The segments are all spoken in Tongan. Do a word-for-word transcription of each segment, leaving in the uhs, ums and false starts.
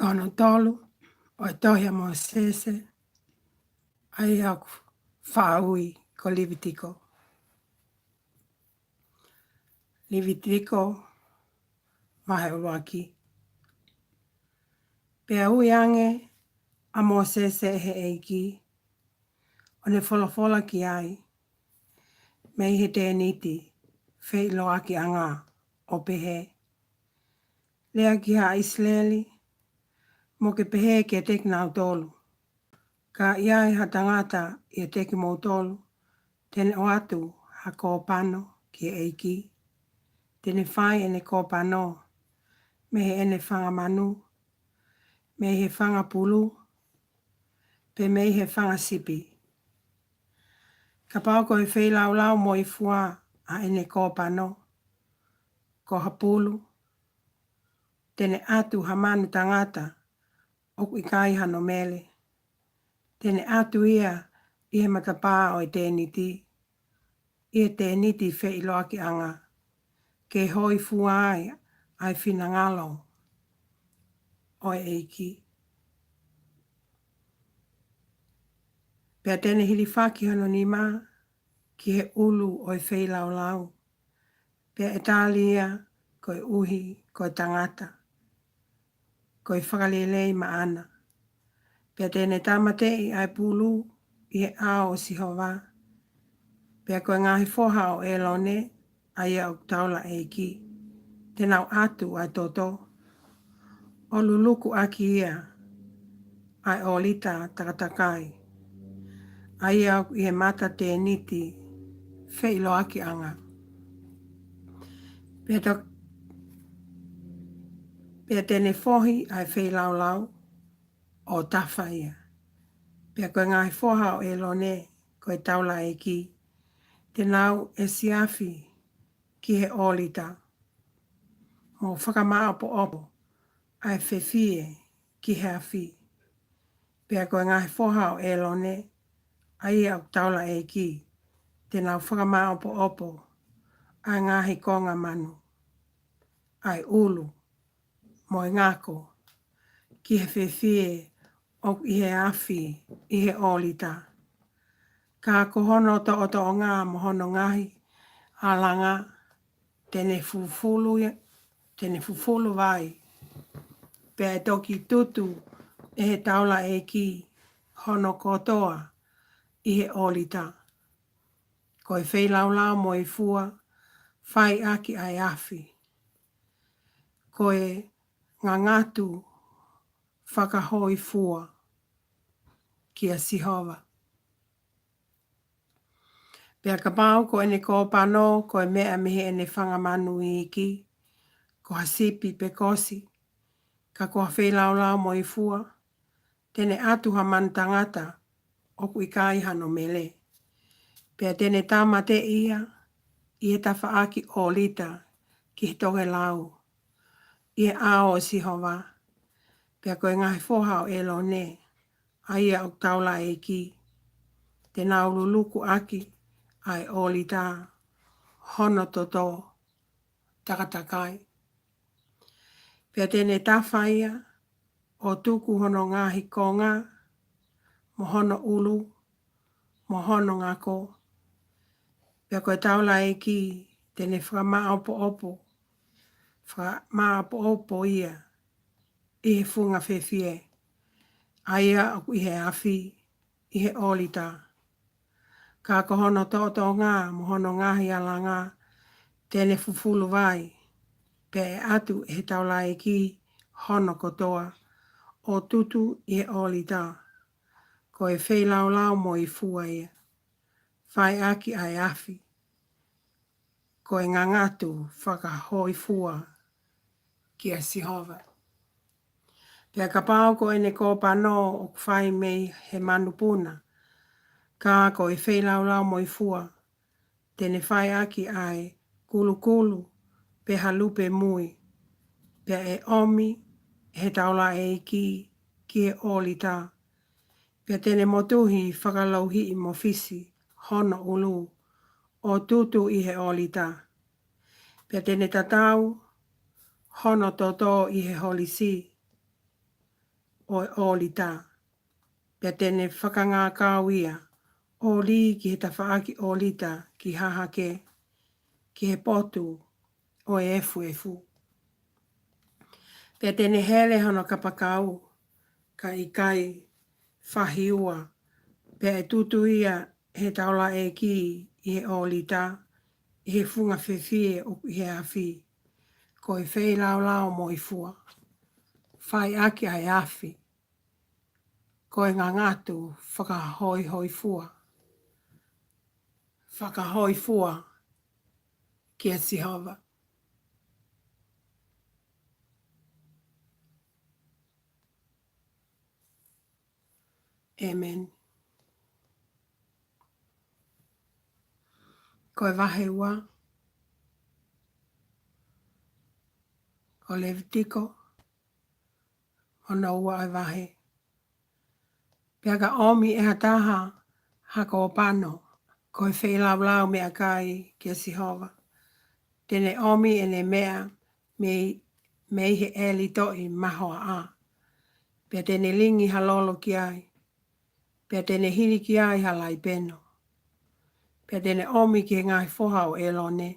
Hono tolu ʻo e tohi ʻa Mōsese, ʻa ia ʻoku faʻa ui ko Levitiko. Levitiko, vahe ʻuluaki. Pea ui ange ʻa Mōsese ʻe he ʻEiki, ʻo ne folofola ki ai mei he tēniti feʻiloakiʻanga, ʻo pehē: Lea ki haʻa ʻIsileli, mo ke pehē kiate kinautolu: Ka ʻi ai ha tangata ʻiate kimoutolu te ne ʻoatu ha kōpano ki he ʻEiki, te ne fai ʻene kōpano mei heʻene fanga manu, mei he fanga pulu, pe mei he fanga sipi. Kapau ko e feilaulau mo e fua ʻa ʻene kōpano ko ha pulu, te ne ʻatu ha manu tangata ʻoku ʻikai hano mele, te ne ʻatu ia ʻi he matapā ʻo e tēniti, ʻi he tēniti feʻiloakiʻanga, ke hōifua ai ʻa e finangalo ʻo e ʻEiki. Pea te ne hilifaki hono nima ki he ʻulu ʻo e feilaulau, pea ʻe tali ia koeʻuhi ko e tangata, ko e fakalelei maʻana. Pea te ne tāmateʻi ʻa e pulu ʻi he ʻao ʻo Sihova. Pea ko e ngaahi foha ʻo ʻĒlone, ʻa ia ʻoku taulaʻeiki, te nau ʻatu ʻa e toto, ʻo luluku ʻaki ia ʻa e ʻōlita takatakai, ʻa ia ʻoku ʻi he mata tēniti feʻiloakiʻanga. Pea to-, pea te ne fohi ʻa e feilaulau ʻo tafa ia. Pea ko e ngaahi foha ʻo ʻĒlone, ko e taulaʻeiki, te nau ʻesiafi ki he ʻōlita, mo fakamāʻopoʻopo ʻa e fefie ki he afi. Pea ko e ngaahi foha ʻo ʻĒlone, ʻa ia ʻoku taulaʻeiki, te nau fakamāʻopoʻopo ʻa e ngaahi konga manu, ʻa e ʻulu, mo e ngako, ki he fefie ʻoku ʻi he afi ʻi he ʻōlita. Ka ko hono toʻotoʻonga mo hono ngaahi alanga, te ne fufulu, te ne fufulu vai. Pea ʻe toki tutu ʻe he taulaʻeiki hono kotoa ʻi he ʻōlita. Ko e feilaulau mo e fua, fai ʻaki ʻa e afi. Ko e ngangatu fakahōifua kia Sihova. Pea kapau ko ʻene kōpano ko e meʻa mei heʻene fanga manu iiki, ko ha sipi pe kosi, ka ko ha feilaulau mo e fua, te ne ʻatu ha manu tangata ʻoku ʻikai hano mele. Pea te ne tāmateʻi ia ʻi he tafaʻaki ʻōlita ki he tokelau, ʻi he ʻao ʻo Sihova. Pea ko e ngaahi foha ʻo ʻĒlone, ʻa ia ʻoku taulaʻeiki, te nau luluku ʻaki ʻa e ʻōlita, hono toto takatakai. Pea te ne tafa ia, ʻo tuku hono ngaahi konga, mo hono ʻulu, mo hono ngako. Pea ko e taulaʻeiki te ne fakamāʻopoʻopo, fakamāʻopoʻopo ia ʻi he funga fefie, ʻa ia ʻoku ʻi he afi ʻi he ʻōlita. Ka ko hono toʻotoʻonga mo hono ngaahi alanga, te ne fufulu vai, pea ʻe ʻatu ʻe he taulaʻeiki hono kotoa, ʻo tutu ʻi he ʻōlita. Ko e feilaulau mo e fua ia, fai ʻaki ʻa e afi. Ko e ngangatu fakahōifua kia Sihova. Pea kapau ko ʻene kōpano ʻoku fai mei he manupuna, ka ko e feilaulau mo e fua, te ne fai ʻaki ʻa e kulukulu pe ha lupe mui. Pea ʻe ʻomi ʻe he taulaʻeiki ki he ʻōlita. Pea te ne motuhi fakalouhiʻi mo fisi hono ʻulu, ʻo tutu ʻi he ʻōlita. Pea te ne tatau hono toto ʻi he holisi, ʻo e ʻōlita. Pea te ne fakangākau ia, ʻo lī ki he tafaʻaki ʻōlita ki hahake, ki he potu ʻo e efuefu. Pea te ne hele hono kapakau, ka ʻikai fahiua, pea ʻe tutu ia ʻe he taulaʻeiki ʻi he ʻōlita, ʻi he funga fefie ʻoku ʻi he afi, ko e feilaulau moifua, fai ʻaki ʻa e afi, ko e ngangatu fakahoihoifua, fakahoifua kia Sihova. ʻĒmeni. Ko e vahe ua ʻo Levitiko, hono ua ʻo e vahe. Pea ka ʻomi ʻe ha taha ha kōpano, ko e feilaulau meʻakai kia Sihova, te ne ʻomi ʻene meʻa mei, mei he ʻelitoʻi mahoaʻa. Pea te ne lingi ha lolo ki ai, pea te ne hili ki ai ha laipeno. Pea te ne ʻomi ki he ngaahi foha ʻo ʻElone,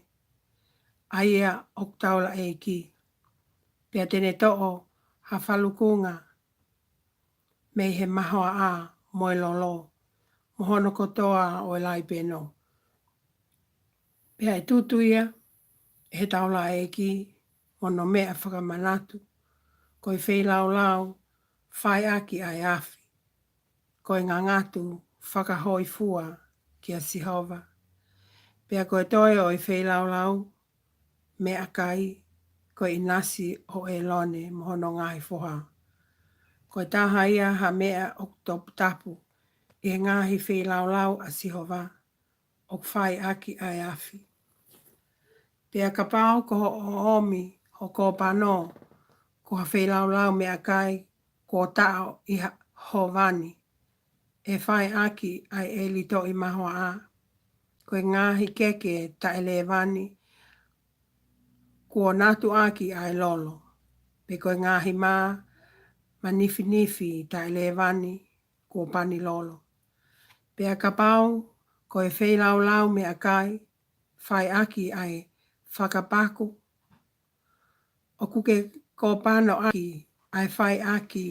ʻa ia ʻoku taulaʻeiki. Pea te ne toʻo ha falukunga mei he mahoaʻa mo e lolo, mo hono kotoa ʻo e laipeno. Pea ʻe tutu ia ʻe he taulaʻeiki mo hono meʻa fakamanatu, ko e feilaulau fai ʻaki ʻa e afi, ko e ngangatu fakahoifua kia Sihova. Pea ko e toe ʻo e feilaulau meʻakai, ko e ʻinasi ʻo ʻElone mo hono ngaahi foha. Ko e taha ia ha meʻa ʻoku toputapu ʻi he ngaahi feilaulau ʻa Sihova, ʻoku fai ʻaki ʻa e afi. Pea kapau ko hoʻo ʻomi ho kōpano ko ha feilaulau meʻakai kuo taʻo ʻi ha hovani, ʻe fai ʻaki ʻa e ʻelitoʻi mahoaʻa, ko e ngaahi keke taʻelēvani kuo natu ʻaki ʻa e lolo, pe ko e ngaahi mā manifinifi taʻelēvani kuo pani lolo. Pea kapau ko e feilaulau meʻakai fai ʻaki ʻa e fakapaku, ʻoku ke kōpano ʻaki ʻa e fai ʻaki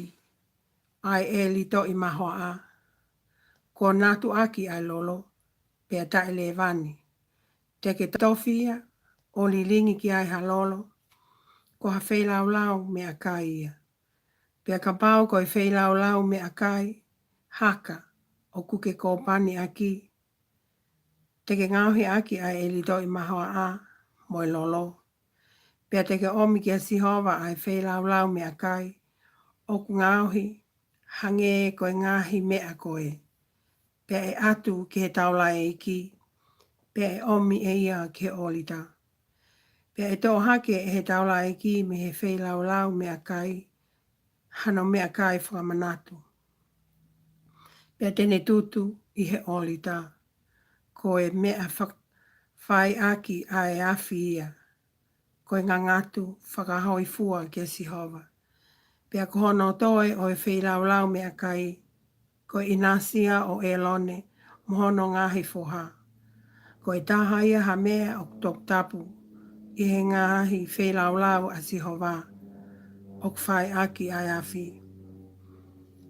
ʻa e ʻelitoʻi mahoaʻa, kuo natu ʻaki ʻa e lolo, pea taʻelēvani. Te ke tofi ia ʻo lilingi ki ai ha lolo, ko ha feilaulau meʻakai ia. Pea kapau ko e feilaulau meʻakai haka ʻoku ke kōpani ʻaki, te ke ngaohi ʻaki ʻa e ʻelitoʻi mahoaʻa mo e lolo. Pea te ke ʻomi kia Sihova ʻa e feilaulau meʻakai ʻoku ngaohi hangē ko e ngaahi meʻa ko ē. Pea ʻe ʻatu ki he taulaʻeiki, pea ʻe ʻomi ʻe ia ki he ʻōlita. Pea ʻe toʻo hake ʻe he taulaʻeiki mei he feilaulau meʻakai hano meʻakai fakamanatu. Pea te ne tutu ʻi he ʻōlita, ko e meʻa fa-, fai ʻaki ʻa e afi ia, ko e ngangatu fakahoifua kia Sihova. Pea ko hono toe ʻo e feilaulau meʻakai, ko e ʻinasi ia ʻo ʻElone mo hono ngaahi foha. Ko e taha ia ha meʻa ʻoku toputapu ʻi he ngaahi feilaulau ʻa Sihova, ʻoku fai ʻaki ʻa e afi.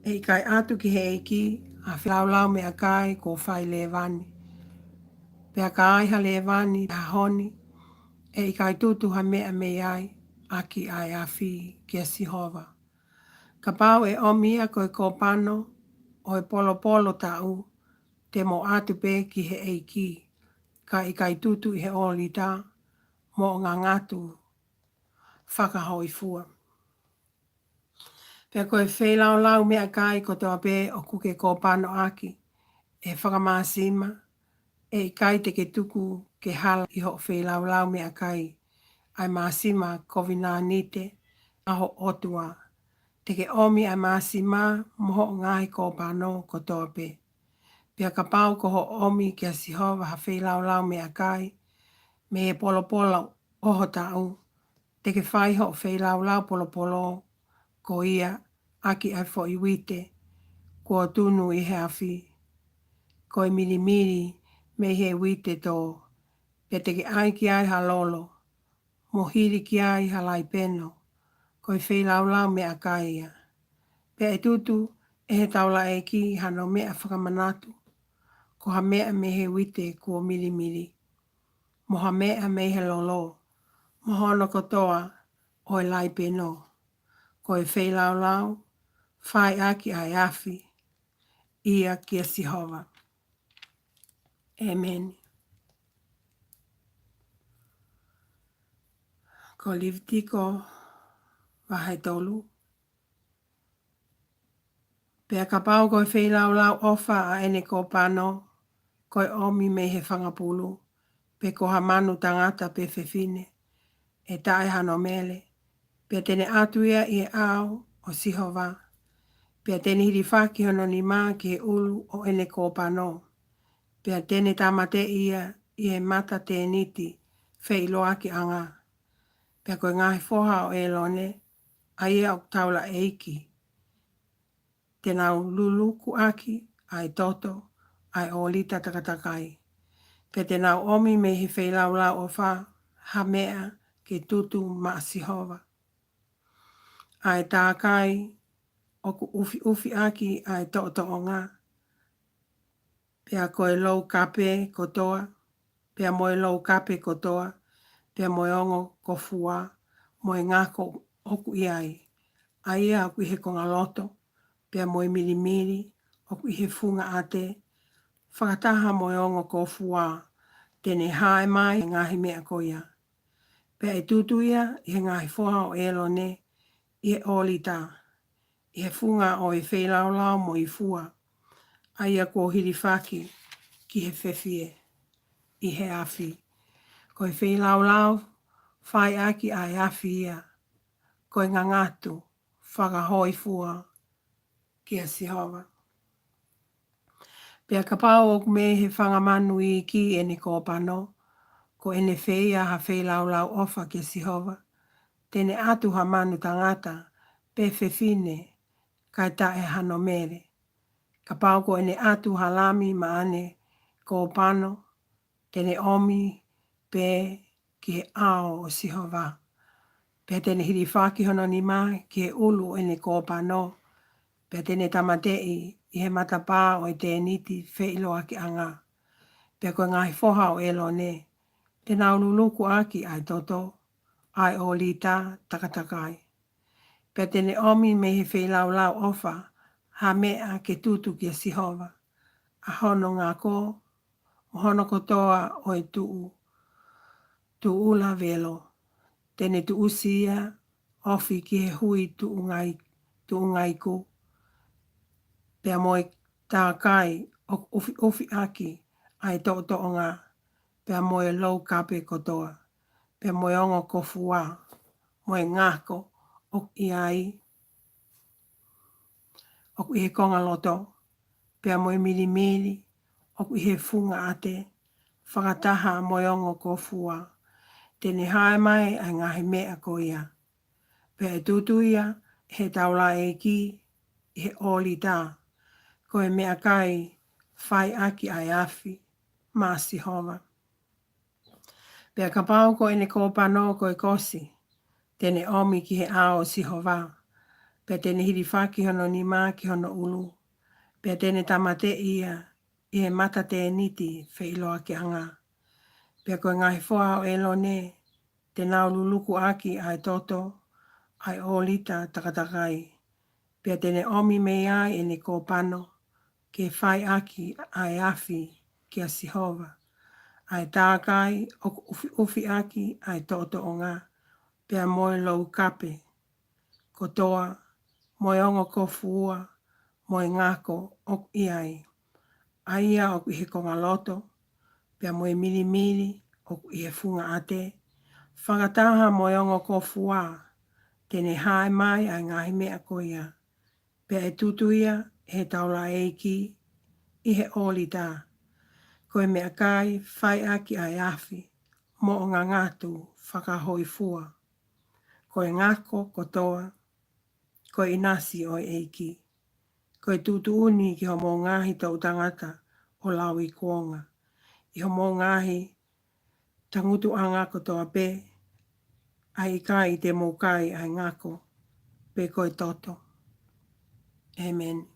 ʻE ʻikai ʻatu ki he ʻEiki ʻa e feilaulau meʻakai kuo fai lēvani. Pea ka ai ha lēvani he ʻaho ni, ʻe ʻikai tutu ha meʻa mei ai ʻaki ʻa e afi kia Sihova. Kapau ʻe ʻomi ia ko e kōpano ʻo e polopolo taʻu, te mo ʻatu pē ki he ʻEiki, ka ʻikai tutu ʻi he ʻōlita, mo ngangatu fakahoifua. Pea ko e feilaulau meʻakai kotoa pē ʻoku ke kōpano ʻaki ʻe fakamāsima, ʻe ʻikai te ke tuku ke hala ʻi hoʻo feilaulau meʻakai ʻa e māsima kovinānite ʻa ho ʻOtua. Te ke ʻomi ʻa e māsima mo hoʻo ngaahi kōpano kotoa pē. Pea kapau ko hoʻo ʻomi kia Sihova ha feilaulau meʻakai mei he polopolo ʻo ho taʻu, te ke fai hoʻo feilaulau polopolo ko ia ʻaki ʻa e foʻi uite kuo tunu ʻi he afi, ko e milimili mei he uite tō, pea te ke ʻai ki ai ha lolo, mo hili ki ai ha laipeno, ko e feilaulau meʻakai ia. Pea ʻe tutu ʻe he taulaʻeiki hano meʻa fakamanatu, ko ha meʻa mei he uite kuo milimili, mo ha meʻa mei he lolo, mo hono kotoa ʻo e laipeno, ko e feilaulau fai ʻaki ʻa e afi ia kia Sihova. ʻĒmeni. Ko Levitiko vahe tolu. Pea kapau ko e feilaulau ʻofa ʻa ʻene kōpano, ko e ʻomi mei he fanga pulu, pe ko ha manu tangata pe fefine, ʻe taʻe hano mele, pea te ne ʻatu ia ʻi he ʻao ʻo Sihova, pea te ne hilifaki hono nima ki he ʻulu ʻo ʻene kōpano, pea te ne tāmateʻi ia ʻi he mata tēniti feʻiloakiʻanga. Pea ko e ngaahi foha ʻo ʻĒlone, ʻa ia ʻoku taulaʻeiki, te nau luluku ʻaki ʻa e toto ʻa e ʻōlita takatakai. Pea te nau ʻomi mei he feilaulau ʻofa ha meʻa ke tutu maʻa Sihova, ʻa e tākai ʻoku ʻufiʻufi ʻaki ʻa e toʻotoʻonga, pea ko e lou kape kotoa, pea mo e lou kape kotoa, pea mo e ongo kofua, mo e ngako ʻoku ʻi ai, ʻa ia ʻoku ʻi he kongaloto, pea mo e milimili ʻoku ʻi he funga ʻate, fakataha mo e ongo kofua, te ne hae mai e ngaahi meʻa ko ia. Pea ʻe tutu ia ʻi he ngaahi foha ʻo ʻĒlone ʻi he ʻōlita, ʻi he funga ʻo e feilaulau moifua, ʻa ia kuo hilifaki ki he fefie ʻi he afi. Ko e feilaulau fai ʻaki ʻa e afi ia, ko e ngangatu fakahōifua kia Sihova. Pea kapau ʻoku mei he fanga manu iiki ʻene kōpano, ko ʻene feia ha feilaulau ʻofa kia Sihova, te ne ʻatu ha manu tangata pe fefine, kae taʻe hano mele. Kapau ko ʻene ʻatu ha lami maʻa ʻene kōpano, te ne ʻomi pē ki he ʻao ʻo Sihova. Pea te ne hilifaki hono nima ki he ʻulu ʻo ʻene kōpano, pea te ne tāmateʻi ʻi he matapā ʻo e tēniti feʻiloakiʻanga. Pea ko e ngaahi foha ʻo ʻĒlone, te nau luluku ʻaki ʻa e toto ʻa e ʻōlita takatakai. Pea te ne ʻomi mei he feilaulau ʻofa ha meʻa ke tutu kia Sihova, ʻa hono ngako, mo hono kotoa ʻo e tuʻu, tuʻula velo. Te ne tuʻusi ia ofi ki he hui tuʻungai, tuʻungaiku, pea mo e tākai ʻoku ʻufiʻufi ʻaki ʻa e toʻotoʻonga, pea mo e lou kape kotoa, pea mo e ongo kofua, mo e ngako ʻoku ʻi ai, ʻoku ʻi he kongaloto, pea mo e milimili ʻoku ʻi he funga ʻate, fakataha mo e ongo kofua. Te ne hae mai ʻa e ngaahi meʻa ko ia. Pea ʻe tutu ia ʻe he taulaʻeiki ʻi he ʻōlita, ko e meʻakai fai ʻaki ʻa e afi maʻa Sihova. Pea kapau ko ʻene kōpano ko e kosi, te ne ʻomi ki he ʻao ʻo Sihova, pea te ne hilifaki hono nima ki hono ʻulu, pea te ne tāmateʻi ia ʻi he mata tēniti feʻiloakiʻanga. Pea ko e ngaahi foha ʻo ʻĒlone, te nau luluku ʻaki ʻa e toto ʻa e ʻōlita takatakai. Pea te ne ʻomi mei ai ʻene kōpano, ke fai ʻaki ʻa e afi kia Sihova, ʻa e tākai ʻoku ʻufiʻufi ʻaki ʻa e toʻotoʻonga, pea mo e lou kape kotoa, mo e ongo kofua, mo e ngako ʻoku ʻi ai, ʻa ia ʻoku ʻi he kongaloto, pea mo e milimili ʻoku ʻi he funga ʻate, fakataha mo e ongo kofua. Te ne hae mai ʻa e ngaahi meʻa ko ia. Pea ʻe tutu ia ʻe he taulaʻeiki ʻi he ʻōlita, ko e meʻakai fai ʻaki ʻa e afi, mo e ngangatu fakahōifua. Ko e ngako kotoa, ko e ʻinasi ʻo e ʻEiki. Ko e tuʻutuʻuni ki hoʻomou ngaahi toʻu tangata ʻo lauikuonga, ʻi hoʻomou ngaahi tangutuʻanga kotoa pē, ʻa e ʻikai te mou kai ʻa e ngako, pe ko e toto. ʻĒmeni.